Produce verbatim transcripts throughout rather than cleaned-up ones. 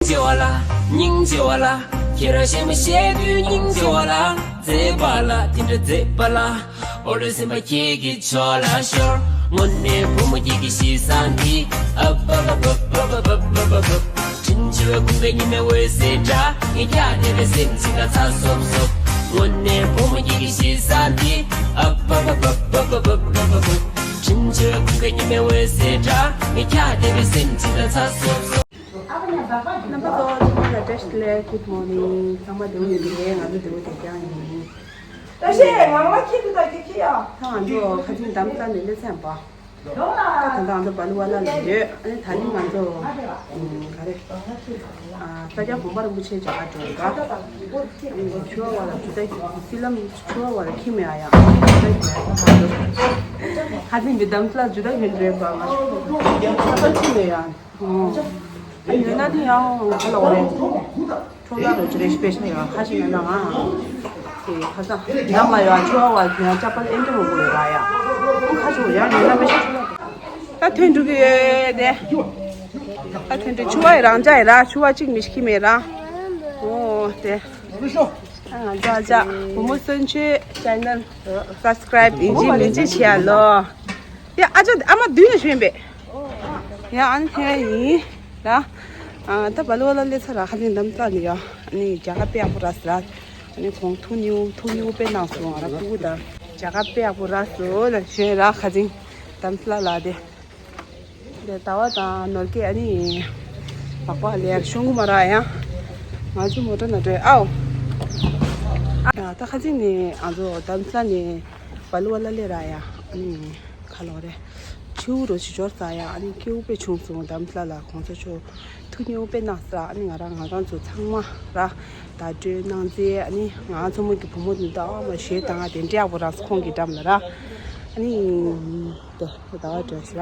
ཆེ་བ་ལ། སྙིང་རྗེ་བ་ལ། ཁྱེད་རང་གཞན་མ་བཤད་དུས་སྙིང་རྗེ་བ་ལ། མཛེས་པ་ལ་དེ་འདྲ་མཛེས་པ་ལ། འོ་ལོ་སེམས་པ་ཁྱེད་ཀྱི་ཕྱོགས་ལ་ཤོར། དངོས་གནས་བུ་མོ་ཁྱེད་ཀྱི་གཤིས་བཟང་འདི། ཨ་བ་བ་བ། དྲིན་ཆེ་བའི་ཁུངས་ཀྱི་ཉི་མའི་འོད་ཟེར་འདྲ། ངས་ཀྱང་དེ་རེ་སེམས་ཅིག་ལ་ཚ་སོབ་སོབ། དངོས་གནས་བུ་མོ་ཁྱེད་ཀྱི་གཤིས་བཟང་འདི། ཨ་བ་བ་བ། དྲིན་ཆེ་བའི་ཁུངས་ཀྱི་ཉི་མའི་འོད་ཟེར་འདྲ། ངས་ཀྱང་དེ་རེ་སེམས་ཅིག་ལ་ཚ་སོབ་སོབ། རྣམ་པ་ཚོ་ཚང་མ་ལ་བཀྲ་ཤིས་བདེ་ལེགས། Good morning། ཚང་མ་བདེ་པོ་ཡོད་པས། ང་ཚོ་བདེ་པོ་དེ་རྐྱང་ཡིན། ད་ཤེས་ངང་ལ་ཁྱི་དུ་ད་ཁྱི་ཁྱི་ཡ། ད་ང་ཚོ་ཁ་ཆེམས་འདམ་རྩྭ་ནས་སླེབས་ཚར་པ། ད་ད་ལྟ་ང་ཚོ་བ་ལུ་བ་ལ་ལ་ཡོད། ཨ་ནི་ད་རིང་ང་ཚོ་ཨ་ག་རེ། ཨ་ས་སྐྱ་གོང་མ་རིན་པོ་ཆེ་མཇལ་ཁ་འགྲོ་ཡོད་པ། ཨ་ནི་ཆུ་བ་བ་ལ་ཇུ་ད་སི་ལམ་ཆུ་བ་བ་ལ་ཁྱི་མེད་ཨ་ཡ། ཁ་ཆེམས་འདི་འདམ་རྩྭ་ཇུ་ད་ཁྱི་འགྲོ་ཡོད་པ། ང་ཚོ་ཁ་ཆེམས་ཁྱི་མེད་ཡ། ཨོ། ཡོད་ན་དེ་ཡང་ཧ་ལ་བ་རེད། ཁྲོམ་ལ་རོ་ཅི་རེ་སྤེ་ཤལ་ཡོད་ཁ་ཞིག་ཡོད་ན་ང་། དེ་ཁ་ས་ནམ་ལ་ཡོད་ཆུ་བ་བ་ཡང་ཅ་པལ་ཨེ་འདྲ་མང་པོ་ཡོད་ར་ཡ། ཁ་ཞིག་ཡང་ཡོད་ན་མི་ཤེས་ཆུ་བ། ད་ཐོན་འགྲོ་གི་ཡོད་དེ། ད་ཐོན་འགྲོ་ཆུ་བ་ཡི་རང་ཅག་ཡིན་ར། ཆུ་བ་གཅིག་མི་ཤི་མེད་ར། ཨོ་དེ། ད་ང་ཅག་ཅག་བུ་མོ་གསོན་ཆོས་ཅེ་ནལ་སབ་སི་ཀ་རེབ་ཡིན་གཅིག་མིན་གཅིག་བྱེད་ཡ་ལོ། ཡ་ཨ་ཅག་ཨ་མ་མདུན་ལ་ཞོན་པས། ཡ་ཨ་ནི་ཐེ་ཡིན་ར། ཨ་ད་བ་ལོ་ལ་སླེབས་ཚར་ར། ཁ་ཆེམས་འདམ་རྩྭ་ནས་ཡ། ཨ་ནི་མཇལ་ཁ་དཔེ་ཡག་པོ་རག་སོང་ར། ཨ་ནི་ཁོང་ཐུགས་མཉེས་པོ་ཐུགས་མཉེས་པོ་དཔེ་གནང་སོང་ང་ར། སྤུ་གུ་དང་མཇལ་ཁ་དཔེ་ཡག་པོ་རག་སོང་ལ་ཞོན་ར། ཁ་ཆེམས་འདམ་རྩྭ་ལ་དེ། དེ་ཟླ་བ་དང་ནོར་རྒྱས་ཨ་ནི་སྦག་སྦག་ལས་ཤོང་གི་མ་ར་ཡ། ང་ཚོ་མོ་ཊ་ནང་འགྲོ་ཨའོ། ཡ་ད་ཁ་ཆེམས་ནས་ང་ཚོ་འདམ་རྩྭ་ནས་བ་ལུ་བ་ལ་སླེབས་ར་ཡ། ཨ་ནི། ཁ་ལོ་རེད། ཆུ་རོ་ཆུ་འབྱོར་ས་ཡ། ཨ་ནི་སྐྱིད་པོ་དཔེ་བྱུང་སོང་། འདམ་རྩྭ་ལ་གོང་ས་མཆོག་ཐུགས་མཉེས་པོ་དཔེ་གནང་ས་ར། ཨ་ནི་ང་རང་ང་རང་ཚོ་ཚང་མ་ར་ཟླ་སྒྲོན་གནང་རྗེས། ཨ་ནི་ང་ཚོ་མོ་གི་བུ་མོ་འདི་ད་མ་ཞེ་དང་དེ་འདྲ་ཡག་པོ་རག་སོང་ཁོང་གི་འགྲམ་ལ་ར། ཨ་ནི་དེ་ཟླ་བ་སྒྲོན་ས་ར།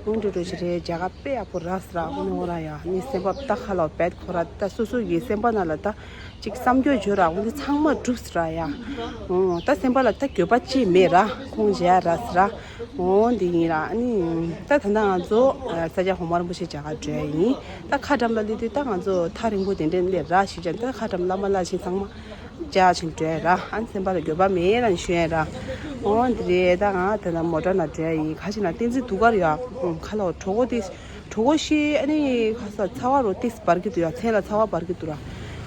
འོང་འགྲོ་འགྲོ་ཞིག་རེད། མཇལ་ཁ་དཔེ་ཡག་པོ་རག་ས་ར། ཨ་ནི་འོ་ར་ཡ། ཨ་ནི་སེམས་པ་ད་ཁ་ལོ་བེད་ཁོ་ར་ད་སོ་སོ་ཡི་སེམས་པ་ནང་ལ་ད། ཅིག་བསམ་རྒྱུ་བརྗོད་ར། འོ་འདི་ཚང་མ་འགྲུབ་སོང་ར་ཡ། འོ་ད་སེམས་པ་ལ་ད་འགྱོད་པ་ཅི་མེད་ར། ཁོང་མཇལ་ར་སི་ར། འོ་འདི་ཡིན་ར། ཨ་ནི་ད་ད་ལྟ་ང་ཚོ་ས་སྐྱ་གོང་མ་རིན་པོ་ཆེ་མཇལ་ཁ་འགྲོ་ཡ་ཡིན། ད་ཁ་འགྲམ་ལ་སླེབས་དུས་ད་ང་ཚོ་ཐག་རིང་པོ་དེ་འདྲ་སླེབས་ར་ཞིག་ཅན། ད་ཁ་འགྲམ་བླ་མ་བླ་ཆེན་ཚང་མ་མཇལ་ཕྱིན་འགྲོ་ཡ་ར། ཨ་ནི་སེམས་པ་ལ་འགྱོད་པ་མེད་ར་ཞུ་ཡ་ར། འོ་འདི་རེད། ད་ང་ད་ལྟ་མོ་ཊ་ནང་འགྲོ་ཡ་ཡིན། ཁ་ཞིག་ན་བསྟན་འཛིན་དུ་གར་ཡོད། ཁ་ལོ་གྲོད་ཁོག་དེ། གྲོད་ཁོག་ཤི། ཨ་ནི་ཁ་ས་ཚ་བ་རོ་ཏིས་འབར་གི་འདུག་ཡ། མཚན་ལ་ཚ་བ་འབར་གི་འདུག་ར།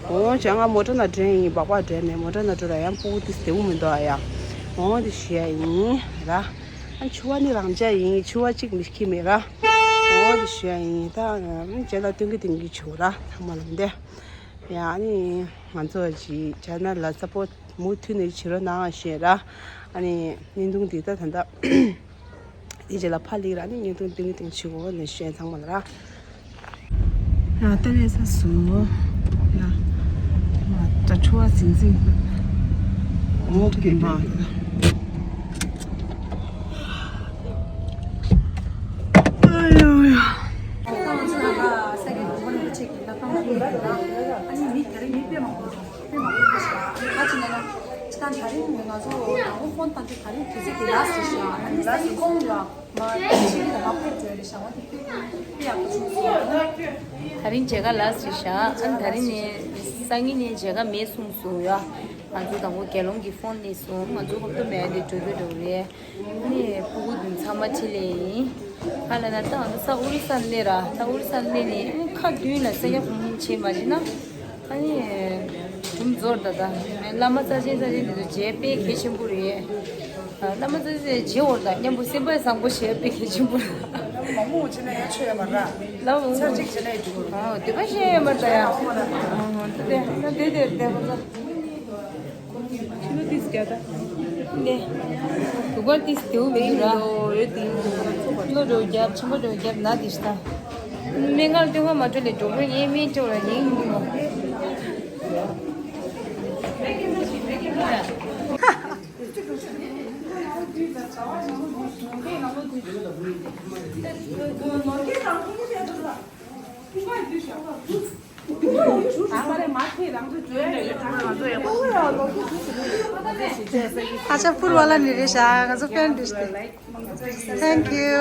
འོ་བྱས་ང་མོ་ཊ་ནང་འགྲོ་ཡིན། སྦག་སྦག་འགྲོ་མེད། མོ་ཊ་ནང་འགྲོ་ར་ཡང་སྤུ་གུ་ཏིས་བདེ་པོ་མི་འདུག་ཨ་ཡ། འོ་དེ་ཞུ་ཡ་ཡིན་ར། ཨ་ཆུ་བ་ནི་རང་འཇགས་ཡིན། ཆུ་བ་གཅིག་མི་ཁྱི་མེད་ར། འོ་དེ་ཞུ་ཡ་ཡིན། ད་རྗེས་ལ་སྟོན་གི་སྟོན་གི་བྱུང་ར། ཚང་མ་ལ་འདི་ཡ། ཨ་ནི་ང་ཚོ་ཅི་ཅེ་ནལ་ལ་སབ་པོར་ཊི་མུ་མཐུད་ནས་བྱེད་རོགས་གནང་ཞུ་ཡ་ར། ཨ་ནི་བརྙན་ཐུང་འདི་ད་ད་ད། དེ་རྗེས་ལ་ཕར་སླེབས་ར་ནི་བརྙན་ཐུང་ཏིང་ཏིང་བྱེད་དགོས་ནས་བཤད་ཚང་མ་ལ་ར། ཡ་ད་ལས་ས་སུ། ཡ། ད་ཆུ་བ་ཟིང་ཟིང་། ཨོ་ཀེ་མ། ཨ་ཡོ་ཡ། ད་ད་རིང་ང་ཚོ་དང་པོ་ཕོན་བཏང་དུས་ད་རིང་དུས་ཚོད་དེ་ལ་སི་ཤ་ཨ་ནི་ས་ཡི་ཁོང་ལ་མ་ཤི་གི་ད་མ་ཕེབས་འགྲོ་རེད་ཤག་འོ་དེ་དཔེ་དཔེ་ཡག་པོ་བྱུང་སོང་། ད་རིང་མཇལ་ཁ་ལ་སི་ཤ་ཨ་ནི་ད་རིང་ནས་སང་ཉིན་ནས་མཇལ་ཁ་མེད་གསུངས་སོང་ཡ། ང་ཚོ་དང་པོ་དགེ་སློང་གི་ཕོན་སླེབས་སོང་། ང་ཚོ་ཧོབ་ཏེ་མེད་དེ་འགྲོ་གི་འགྲོ་རེད། ནས་སྤུ་གུ་དེ་ཚང་མ་ཁྲིད་ལས་ཡིན། ཧ་ལ་ན་ད་ང་ཚོ་ས་ཨོ་རི་ས་སླེབས་ར། ད་ཨོ་རི་ས་སླེབས་ནས་ཁ་བདུན་ལ་ས་ཡ་གོང་ཆེན་བྱས་མ་བྱས་ན། ཨ་ནི་སྒྲུང་རྫོགས་ད་ད། བླ་མ་རྩ་ཆེན་རྩ་ཆེན་དེ་ཚོ་མཇལ་དཔེ་གལ་ཆེན་པོ་རེད། བླ་མ་རྩ་ཆེན་མཇལ་འོར་ད་མཉམ་པོ་སེམས་པ་བཟང་པོ་བྱས་དཔེ་གལ་ཆེན་པོ་རེད། མང་མོ་བྱས་ན་ཡ་ཆོས་ཡ་མ་ར། ལ་མང་མོ་ཚར་གཅིག་བྱས་ན་ཡ་འགྲིག་གི་རེད། འདོད་པ་ཤེས་ཡ་མ་ར་ཡ། ད་དེ་ད་དེ་དེ་དེ་ཁོ་ཚོ། ཕྱི་ལོ་ཏིས་རྒྱ་ད། ནེ། དུ་གར་ཏིས་དེའུ་མེད་ར། ཡོད་དེ། ལོ་རོ་རྒྱབ་ཆེན་པོ་རོ་རྒྱབ་ན་དིས་ད། མེ་ངར་ཏེ་ཧོ་མ་ཏོ་ལེ་འགྲོ་གོ་ཡེ་མེ་ཅོ་ར་ཡེ་ཡིན་ནོ། ཨ་ཅག་ཕུར་བ་ལ་ནི་རེ་ཤ་ང་ཚོ་ཕན་འདུས་ཏེ། Thank you.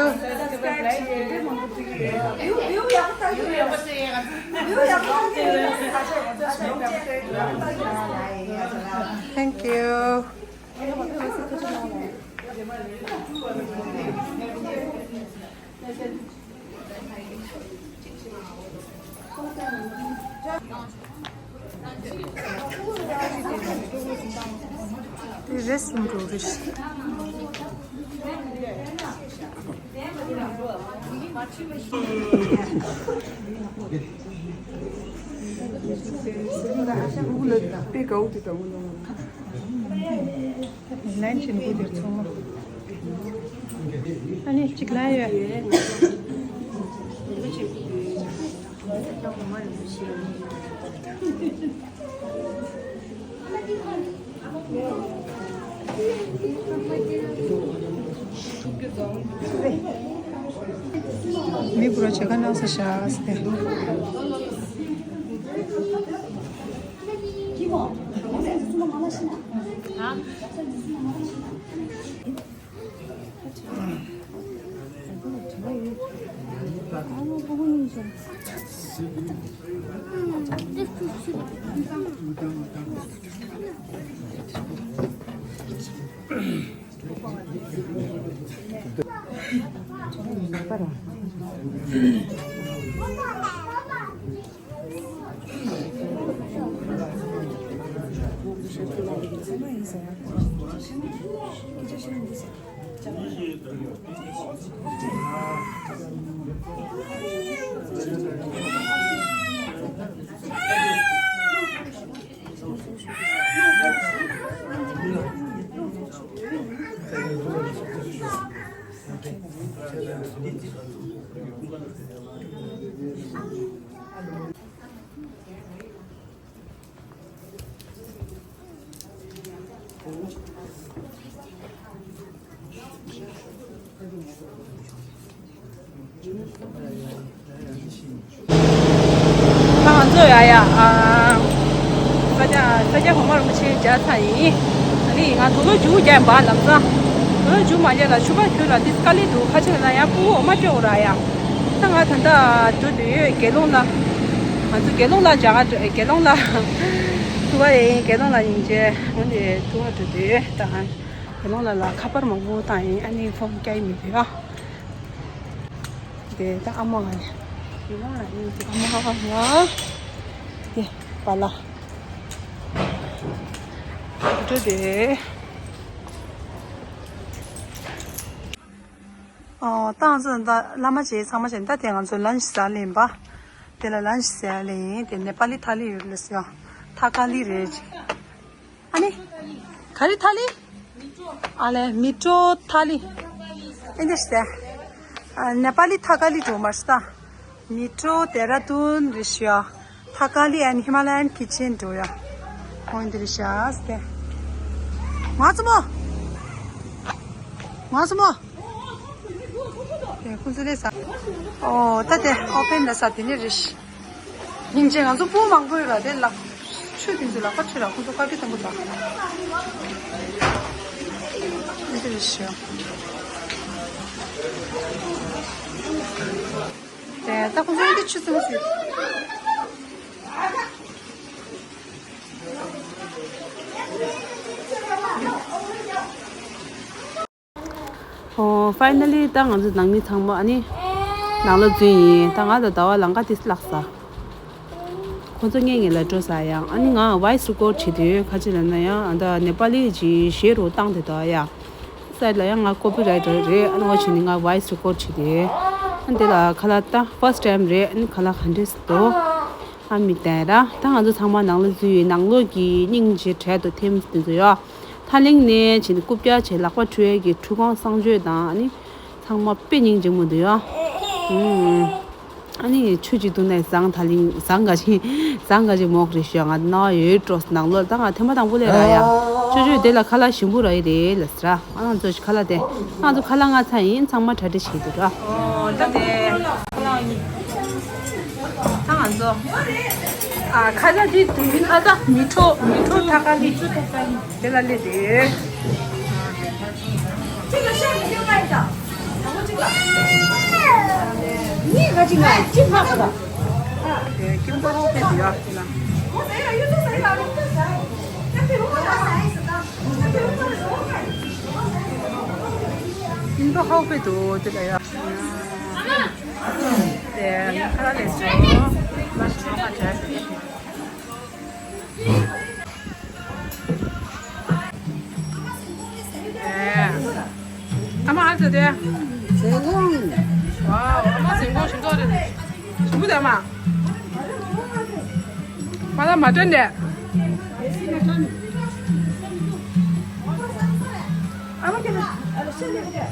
Thank you. དེ་རེད་སུ་འགྲོ་རེད། དཔེ་དགའ་བོ་དེ་ལྟ་བུ་ལ། ལན་ཆེན་པོ་དེར་ཚང་མ། ཨ་ནི་གཅིག་ལ་ཡོད། མི་བུ་ར་ཆེ་ཁ་ནང་ས་ཤ་སྟེ། ད་ང་ཚོ་ཡ་ཡ་ཨ། ས་སྐྱ་ས་སྐྱ་གོང་མ་རིན་པོ་ཆེ་མཇལ་ཚར་ཡིན། ཨ་ནི་ང་དུག་ལོག་རྒྱུག་རྒྱག་ཡིན་པ་ལམ་སང་། དུག་ལོག་རྒྱུག་མ་རྒྱག་ལ་ཆུ་བར་ཁྱོད་ལ་འདི་དཀའ་ལས་འདུག་ཁ་ཆེ་ལ་ན་ཡང་སྤུ་གུ་འོ་མ་སྤྲོད་འོ་ར་ཡ། ད་ང་ད་ལྟ་འགྲོ་འདོད་ཡོད་དགེ་སློང་ལ། ང་ཚོ་དགེ་སློང་ལ་མཇལ་ག་འགྲོ་དགེ་སློང་ལ། ཐུག་པ་ཡིན་དགེ་སློང་ལ་ཡིན་ཅེ་འོན་ཏེ་ཐུག་པ་འགྲོ་འདོད་ཡོད་ད། དགེ་སློང་ལ་ལ་ཁ་པར་མང་པོ་བཏང་ཡིན་ཨ་ནི་ཕོན་རྒྱག་ཡིན་མི་འདུག་ཡ། དེ་ད་ཨ་མ་ང་ཡིན་ཨ་མ་ང་དེ་པ་ལ་འགྲོ་དེ། ཨོ་ད་ང་ཚོ་ད་བླ་མ་བྱས་ཚང་མ་བྱས་ད་དེ་ང་ཚོ་ལན་ཆི་ཟ་ལེན་པ། དེ་ལ་ལན་ཆི་ཟ་ལེན་དེ་ནེ་པ་ལི་ཐ་ལི་ཡོད་ལེ་སི་ཡ། ཐ་ཀ་ལི་རེད། ཨ་ནི། ག་རི་ཐ་ལི། ཨ་ལེ་མི་ཏྲོ་ཐ་ལི། ཨིན་དེ་སྟེ། ཨ་ནེ་པ་ལི་ཐ་ཀ་ལི་འགྲོ་མར་སྟ། མི་ཏྲོ་ཏེ་ར་ཏུན་རི་ཤ། ཐ་ཀ་ལི་ཨན་ཧི་མ་ལ་ཡན་ཁི་ཆེན་འགྲོ་ཡ། ཨོ་ཨིན་དེ་རི་ཤ་སྟེ། ང་ཚོ་མོ། ང་ཚོ་མོ། དེ་ཁོང་ཚོ་ལས་ས། ཨོ་ད་དེ་ཨོ་པེན་ལ་ས་དེ་ནི་རི་ཤ། སྙིང་རྗེ་ང་ཚོ་སྤུ་མང་པོ་ཡོད་ར་དེ་ལག་ཆུ་དེ་ཚོ་ལག་པ་ཆུ་ར་ཁོང་ཚོ་དཀའ་སྤྱད་དང་པོ་ལག་འདི་རེད་ཤག་དེ་ད་ཁོང་ཚོ་འདི་ཆུ་ཚང་ཞིག་ཨོ། ཕའི་ནལ་ལི་ད་ང་ཚོ་ནང་མི་ཚང་མ་ཨ་ནི་ནང་ལ་འཛུལ་ཡིན། ད་ང་དང་ཟླ་བ་ལམ་ཁ་དེ་བརླག་ས། ཁོ་ཚོ་ངའི་ངེད་ལ་འགྲོ་ས་ཡང་ཨ་ནི་ང་ཝོ་ཡི་སི་རི་ཀོཌ་བྱེད་དུས་ཁ་ཅིག་ལ་ན་ཡང་ཨ་ད་ནེ་པ་ལི་ཅིག་བཞེས་རོགས་བཏང་དེ་ད་ཡ། སའིཌ་ལ་ཡང་ང་ཀོ་པི་རའི་ཊར་རེད། ཨ་ནི་ང་བྱས་ནི་ང་ཝོ་ཡི་སི་རི་ཀོཌ་བྱེད་དུས་ཨ་འདི་ལ་ཁ་ལག་ད་ཕར་སི་ཊི་ཊའིམ་རེད། ཨ་ནི་ཁ་ལག་ག་འདྲས་འདུག་ཨ་མི་བསྟན་ར། ད་ང་ཚོ་ཚང་མ་ནང་ལ་འཛུལ་ཡོད། ནང་ལོགས་ཀྱི་སྙིང་རྗེ་གྲལ་དུ་ཐིམ་དེ་ཚོ་ཡོད། ཐ་ལིང་ནས་བྱས་ནས་རྐུབ་བཀྱག་བྱས་ལག་པ་འཁྲུ་ཡས་ཀྱི་འཁྲུ་ཁང་གསང་སྤྱོད་དང་ཨ་ནི་ཚང་མ་དཔེ་སྙིང་རྗེ་མོ་འདུག་ཡ། ཨུམ། ཨ་ནི་ཆུ་གཅིག་བཏུང་ནས་ཟངས་ཐ་ལིང་ཟངས་ག་ཅིག་ཟངས་ག་ཅིག་མོག་རེད་ཤག་ང་རྣ་བ་ཡོད་སྤྲོ་ནང་ལོགས་ད་ང་ཐེངས་མ་དང་པོ་ལས་ར་ཡ། ཆུ་ཆུ་དེ་ལ་ཁ་ལག་ཞིམ་པོ་ར་ཡི་རེད་ལ་ཟེར་ར། ཨ་ང་ཚོ་ཁ་ལག་དེ་ང་ཚོ་ཁ་ལག་ང་ཚ་ཡིན་ཚང་མ་གྲ་སྒྲིག་བྱེད་འདུག་ར། ཨོ་ད་དེ་ཁ་ལག་ཡིན། ད་ང་ཚོ་ཨ་ཁ་ལག་དེ་དུང་གི་ཁ་ལག་མི་ཁྲོ་མི་ཁྲོ་ཐ་ཀ་ལི་ཆུ་ཐ་ཀ་ལི། དེ་ལ་སླེབས་ཏེ། གཅིག་ལ་ཤ་མི་སྐྱོན་མ་ཡིན་ད། དང་པོ་གཅིག་ལ། གཉིས་ཀ་གཅིག་ལ་གཅིག་ལྷག་པ་དང་། ཨ། དེ་ཀིམ་པོ་ཧོ་པེ་དེ་ཡོད་ལ། ཀིམ་པོ་ཧོ་པེ་དུ་དེ་ལ་ཡོད། དེ་ཁ་ལ་ལས་སོ། ལ་ཤུ་མ་བྱ། ཨ་མ་ཨ་ཙི་དེ། ཟན་ཀོང་། ཝའོ། ཨ་མ་ཟན་ཀོང་ཞིམ་ཚོགས་རེད། ཞིམ་པོ་དེ་ཨ་མ། ང་ལ་མ་སྟོན་དེ། ཨ་མ་ཁྱེད་ལ་ཨ་ལ་ཤེས་ལེ་དེ།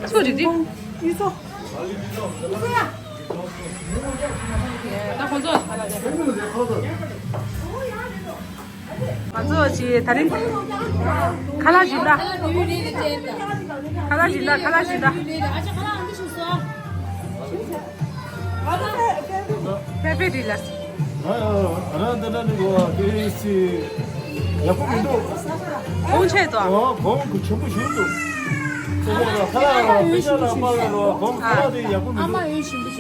ཚོ་རི་རི། ཡུ་ཚོ། ཡུ་ཚོ་ཡ། ད་ཁོང་ཚོ། ང་ཚོ་ཅི་ད་རིང་ཁ་ལག་ཞིམ་ལ། ཁ་ལག་ཞིམ་ལ། ཁ་ལག་ཞིམ་ལ། པེ་པེ་རི་ལ། ང་རང་འདི་འདྲ་ནི་གོ་བ་དེ་སི་ཡག་པོ་མི་འདུག་གོང་ཆེ་དོ། ཨོ་གོང་གི་ཆེན་པོ་ཞིག་འདུག་ཁ་ལག་རོ་པེ་ཤ་ལ་མ་རོ་གོང་ཁ་ལག་དེ་ཡག་པོ་མི་འདུག་སྒོར་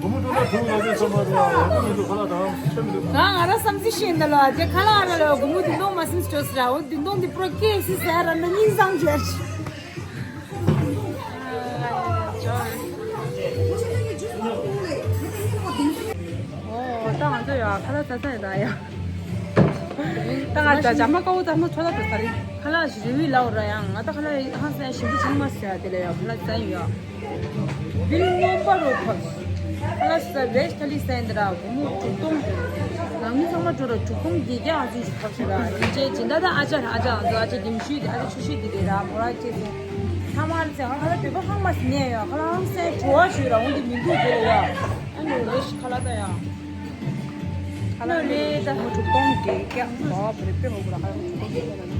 མོ་སྤྲོ་ན་དུང་ལ་དེ་ཚང་མ་རོ་ཡག་པོ་མི་འདུག་ཁ་ལག་དང་ཆེ་མི་འདུག་ང་ང་རང་བསམ་གཟིགས་ཤིག་འདི་ལ་དེ་ཁ་ལག་ར་ལ་སྒོར་མོ་དུང་སྟོང་མ་སིམ་སྤྲོ་སི་ར་འོ་དུང་སྟོང་དེ་པྲོ་ཀེ་སི་ཟེར་ར་ན་སྙིང་བཟང་བྱས། ཨོ། ད་ང་ཚོ་ཡ་ཁ་ལག་ཚ་ཚ་ཡ་ད་ཡ། ད་ང་ཚོ་ཇ་མ་ཀ་བོ་ཚ་མ་ཚོ་ལ་དུ་ས་རི། ཁ་ལག་ཞིག་རི་བི་ལའོ་ར་ཡང་ང་ད་ཁ་ལག་ཧང་སང་ཞིམ་པོ་ཞིམ་མ་ཟེར་ཡ་དེ་ལ་ཡ་ཁ་ལག་ཚ་ཡོད་ཡ། བིལ་མངོན་པ་རུ་ཕབ། ཁ་ལག་ས་བེ་ཤ་ཐ་ལི་སན་དེ་ར་སྒོར་མོ་དྲུག་སྟོང་། ནང་མི་ཚང་མ་འགྲོ་ར་དྲུག་སྟོང་བརྒྱད་བརྒྱ་ཨ་ཙི་ཞིག་ཕབ་ཤི་ར་དེ་རྗེས་སྦྱིན་བདག་ད་ཨ་ཅག་ཨ་ཅག་ང་ཚོ་ཨ་ཅག་རྒྱ་མི་ཤུལ་དེ་ཨ་ཅག་ཆུ་ཤུལ་དེ་རེད་ར་མོ་ར་ཅེ་སོང་། ཚང་མ་ལ་ཚེ་ང་ཁ་ལག་བོད་པ་ཧང་མ་སི་ཉན་ཡོད་ཁ་ལག་ཧང་སེ་བྲོ་བ་ཞུས་ར་འོང་དེ་མི་འདུག་དེ་ལ་ཡ། ཨ་ནི་རེ་ཞིག་ཁ་ལག་ད་ཡ། ཁ་ལག་ལས་ད་མོ་དྲུག་སྟོང་བརྒྱད་བརྒྱ་ཨོ་བེ་རེ་པེ་མོ་གུ་ར་ཁ་ལག་དྲུག་སྟོང་བརྒྱད་བརྒྱ་ལ།